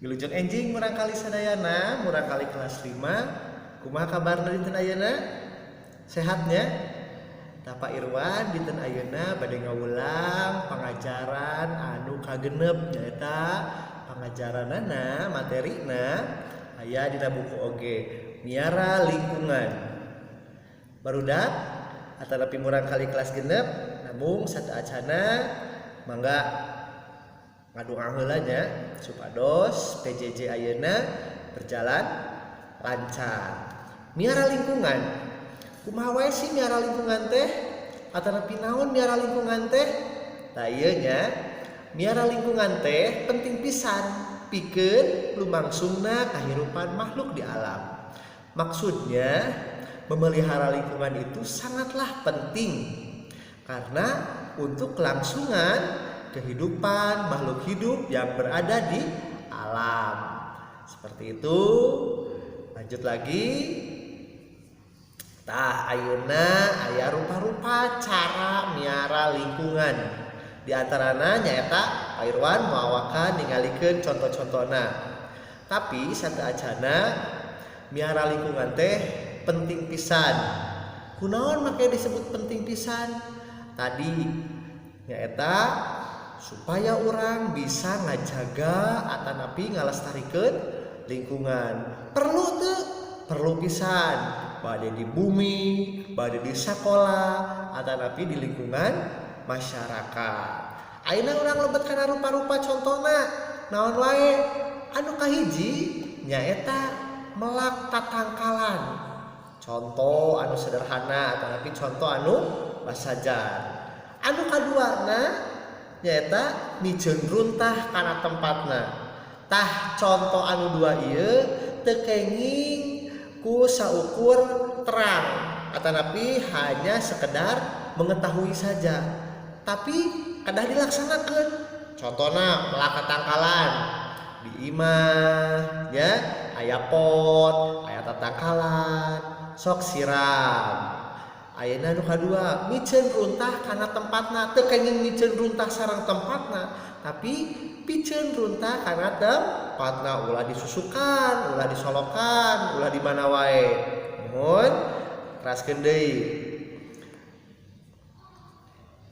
Wilujeng enjing murangkalih sadayana, murangkalih kelas 5. Kumaha kabarna dinten ayeuna? Sehat nya? Tah, Pak Irwan dinten ayeuna bade ngawulang pangajaran anu kagenep, nyaeta pangajaranana materina aya dina buku oge, miara lingkungan. Barudak atanapi murangkalih kelas 6, namung sateuacana mangga ngadonga heula nya supados PJJ ayeuna berjalan lancar. Miara lingkungan. Kumaha wae sih miara lingkungan teh? Atanapi naon miara lingkungan teh? Tah, ieu nya, miara lingkungan teh penting pisan pikeun lumangsungna kahirupan makhluk di alam. Maksudnya, memelihara lingkungan itu sangatlah penting karena untuk kelangsungan kehidupan makhluk hidup yang berada di alam. Seperti itu. Lanjut lagi. Tah, ayeuna aya rupa-rupa cara miara lingkungan. Di antarana nyaeta Pak Irwan mawakan ningalikeun contoh-contona. Tapi sateuacana, miara lingkungan teh penting pisan. Kunaon make disebut penting pisan? Tadi nyaeta supaya orang bisa ngajaga atanapi ngalestarikeun lingkungan. Perlu teu? Perlu pisan. Bade di bumi, bade di sekolah, atanapi di lingkungan masyarakat. Ayeuna urang lebet kana rupa-rupa contona. Naon wae? Anu kahiji nyaeta melak tatangkalan. Contoh anu sederhana atanapi contoh anu basajan. Anu kaduana nyaeta miceun runtah kana tempatna. Tah, contoh anu dua ieu teu kenging ku saukur terang atanapi hanya sekedar mengetahui saja, tapi kedah dilaksanakan. Contohnya melak tatangkalan di imah ya, aya pot, aya tatangkalan, sok siram. Ayeuna nu kadua, miceun runtah kana tempatna. Teu kenging miceun runtah sareng tempatna, tapi piceun runtah kana tempatna, ulah disusukan, ulah disolokan, ulah di mana wae. Mohon teraskeun deui.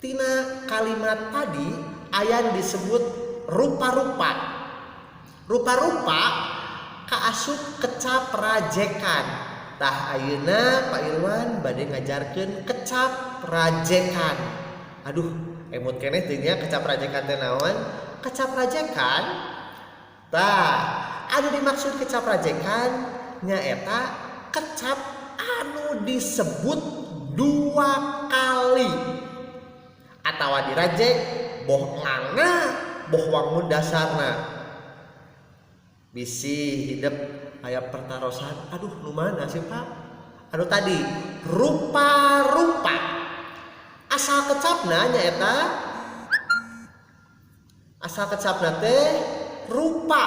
Tina kalimat tadi aya disebut rupa-rupa. Rupa-rupa kaasup kecap rajekan. Tah, ayeuna Pak Irwan bade ngajarkeun kecap rajekan. Aduh, emut keneh teu nya kecap rajekan teh naon? Kecap rajekan, tah, anu dimaksud kecap rajekan nyaeta kecap anu disebut dua kali atawa dirajek, boh ngangna boh wangun dasarna. Bisi hidep aya pertarosan, "Aduh, nu mana sih, Pak?" Anu tadi, rupa-rupa. Asal kecapna nyaeta asal kecapna teh rupa.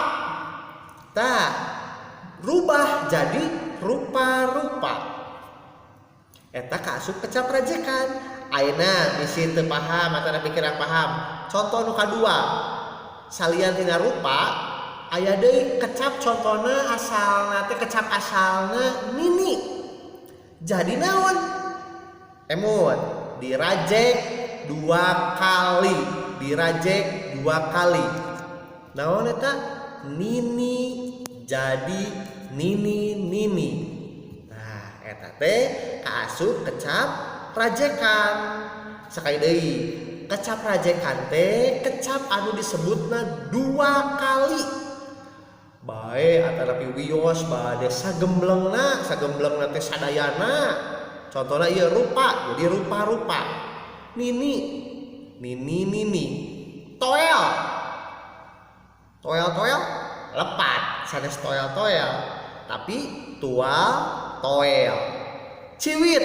Tah, rubah jadi rupa-rupa, eta kaasup kecap rajekan. Ayeuna bisi teu paham atau pikiran paham, contoh nu kadua salian tina rupa aya deui kecap. Contohna, asalna teh kecap asalna nini jadi naon? Emut, dirajek dua kali. Dirajek dua kali naon eta? Nini jadi nini nini. Nah, eta teh kaasup kecap rajekan. Sekali deui, kecap rajekan teh kecap anu disebutna dua kali, bae atanapi wios bade sagemblengna. Sagemblengna teh sadayana. Contohnya ieu, rupa jadi rupa-rupa, nini nini nini, toel toel toel, lepat sanes toel toel tapi tual toel, ciwit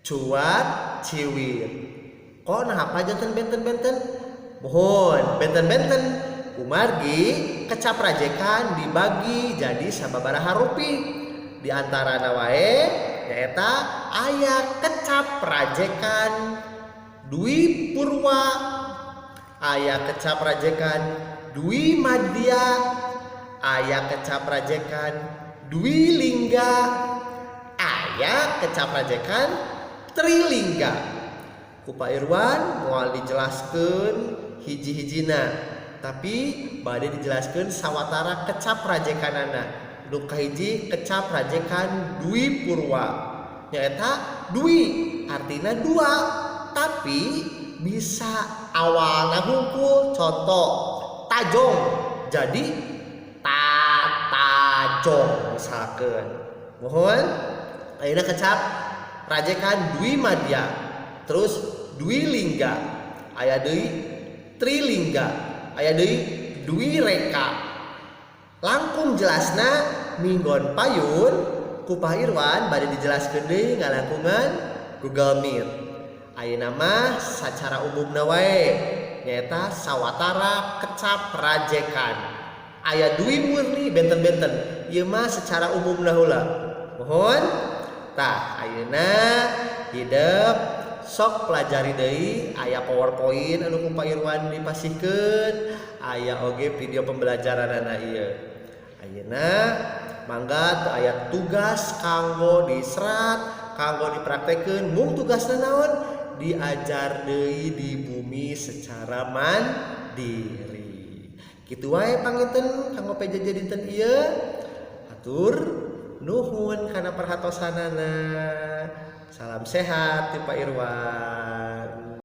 cuat ciwit. Kok nah apa janten benten-benten? Mohon, benten-benten kumargi kecap rajekan dibagi jadi sababaraha rupi. Di antarana wae nyaeta aya kecap rajekan Dwi Purwa, aya kecap rajekan Dwi Madya, aya kecap rajekan Dwi Lingga, aya kecap rajekan Trilingga. Ku Pak Irwan moal dijelaskeun hiji-hijina, tapi bade dijelaskeun sawatara kecap rajekanana. Nu kahiji, kecap rajekan Dwi Purwa, nyaeta dwi artinya dua, tapi bisa awalna hungkul. Contoh, tajong jadi tatajong misalkan. Mohon, ayeuna kecap rajekan Dwi Madya, terus Dwi Lingga, aya deui Trilingga, aya deui Dwi Reka. Langkung jelasna minggon payun ku Pak Irwan bade dijelaskeun deui ngalangkungan Google Meet. Ayeuna mah sacara umumna wae, nyaeta sawatara kecap rajekan aya dwi murni, benten-benten. Ieu mah secara umumna heula. Mohon, tah, ayeuna hidep sok pelajari deui. Aya PowerPoint anu ku Pak Irwan dipasihkeun, aya oge video pembelajaranana ieu. Ayeuna mangga teu aya tugas kanggo diserat, kanggo dipraktekeun. Mung tugasna naon? Diajar deui di bumi secara mandiri. Kitu wae panginten kanggo PJJ dinten ieu. Hatur nuhun kana perhatosanana. Salam sehat ti Pak Irwan.